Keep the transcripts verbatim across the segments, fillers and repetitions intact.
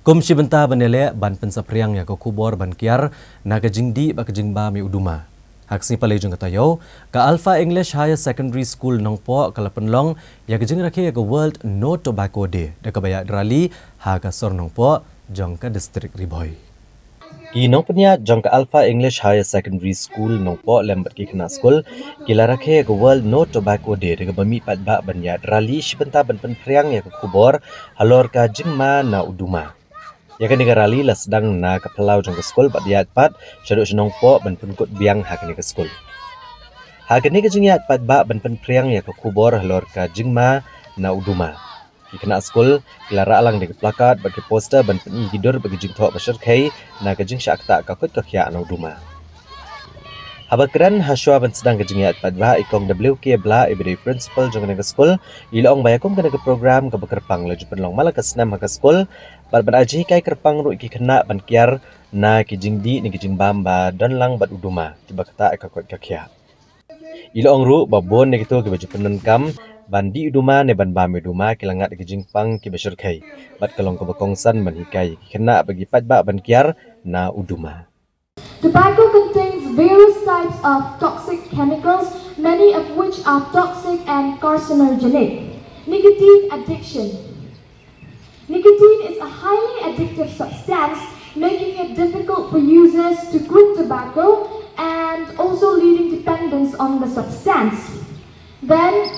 Kum shi bynta ban ïaleh ban pynsaphriang ïa ka khubor ban kiar na ka jingdih bad ka jingbam ïa u duma, ha ka sngi Palei jong ka taïew, ka Alpha English Higher Secondary School Nongpoh ka la pynlong ïa ka jingrakhe ïa ka World No Tobacco Day da kaba ïaid rally ha ka sor Nongpoh jong ka district Ri Bhoi. Ki nongpynïaid jong ka Alpha English Higher Secondary School Nongpoh lem bad ki khynnah skul ki la rakhe ïa ka World No Tobacco Day da kaba mih paidbah ban ïaid rally shi bynta ban pynphriang ïa ka khubor halor ka jingma na u duma. Ïa kane ka rally la sdang na ka phyllaw jong ka skul bad ïaid pat shaduh sha Nongpoh ban pynkut biang ha kane ka skul. Ha kane ka jingïaid paidbah ban pynphriang ïa ka khubor halor ka jingma na u duma, ki khynnah skul ki la rah lang da ki placard bad ki poster ban pyni ki dur bad ki jingthoh ba shyrkhei na ka jingshah ktah ka koit ka khiah na u duma. Haba kren ha shuwa ban sdang ka jingïaid paidbah, i Kong W K Blah, i ba dei principal jong kane ka skul, i la ong ba ïa kum kane ka program kaba kyrpang la ju pynlong man la ka snem ha ka skul bad ban ai jinghikai kyrpang ruh ïa ki khynnah ban kiar na ki jingdih ne ki jingbam ba don lang bad u duma kiba ktah ïa ka koit ka khiah. I la ong ruh ba bun na kito kiba ju pyndonkam ban dih u duma ne ban bam ïa u duma ki la ngat ïa ki jingpang kiba shyrkhei bad ka long kaba kongsan ban hikai ïa ki khynnah bad ki paidbah ban kiar na u duma. Tobacco contains various types of toxic chemicals, many of which are toxic and carcinogenic. Nicotine addiction. Nicotine is a highly addictive substance, making it difficult for users to quit tobacco and also leading dependence on the substance. Then,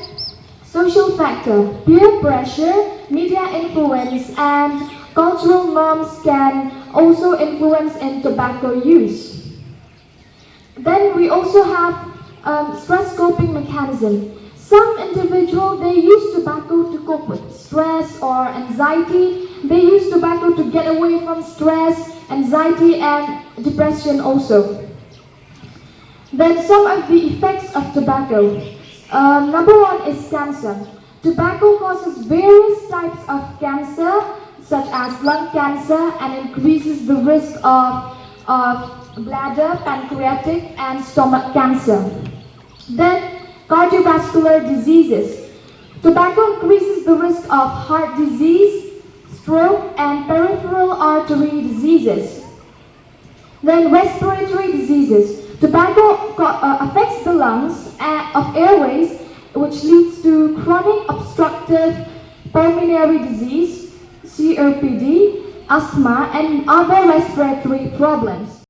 social factor, peer pressure, media influence, and cultural norms can also influence in tobacco use. Then we also have um, stress coping mechanism. Some individual, they use tobacco to cope with stress or anxiety. They use tobacco to get away from stress, anxiety, and depression also. Then some of the effects of tobacco. Um, number one is cancer. Tobacco causes various types of cancer, such as lung cancer, and increases the risk of, of bladder, pancreatic, and stomach cancer. Then, cardiovascular diseases. Tobacco increases the risk of heart disease, stroke, and peripheral artery diseases. Then respiratory diseases. Tobacco uh, affects the lungs uh, of airways, which leads to chronic obstructive pulmonary disease, C O P D, asthma, and other respiratory problems.